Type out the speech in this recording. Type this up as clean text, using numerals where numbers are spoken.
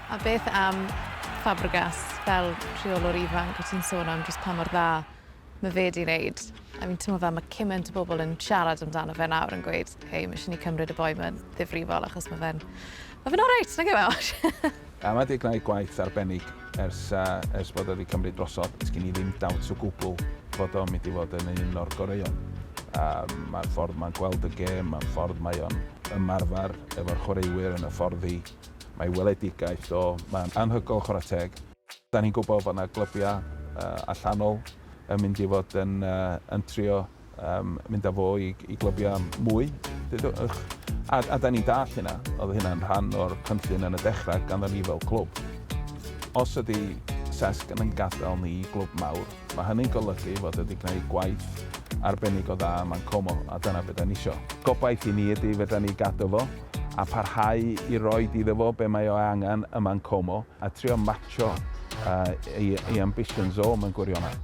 A beth am Fabregas fel rheolwr ifanc, o ti'n sôn am jyst pa mor dda mae fe 'di wneud. A fi'n teimlo fel mae cymaint o bobl yn siarad amdano fe nawr yn gweud, "Hei, mae eisiau ni cymryd y boi ma'n ddifrifol achos mae fe'n oreit, nag yw e?" A mae wedi gwneud gwaith arbennig ers bod wedi cymryd drosodd. Sgyn i ddim doubt o gwbl fod o'n mynd i fod yn un o'r goreuon. Mae'r ffordd mae'n gweld y gêm, mae'r ffordd mae o'n ymarfer efo'r chwaraewyr yn y ffordd i, mae weledigaeth o, mae'n anhygoel, chwarae teg. Da ni'n gwybod fod yna glybiau allanol yn mynd i fod yn trio mynd â fo i glybiau mwy. A da ni'n dall hynna, oedd hynna'n rhan o'r cynllun yn y dechrau ganddo ni fel clwb. Os ydy Cesc yn gadael ni i glwb mawr, mae hynny'n golygu fod wedi gwneud gwaith arbennig o dda yma'n Como, a dyna beth da ni isio. Gobaith i ni ydy fedra ni gadw fo a parhau i roi iddo fo be mae o angen yma'n Como a trio matcho ei ambitions o mewn gwirionedd.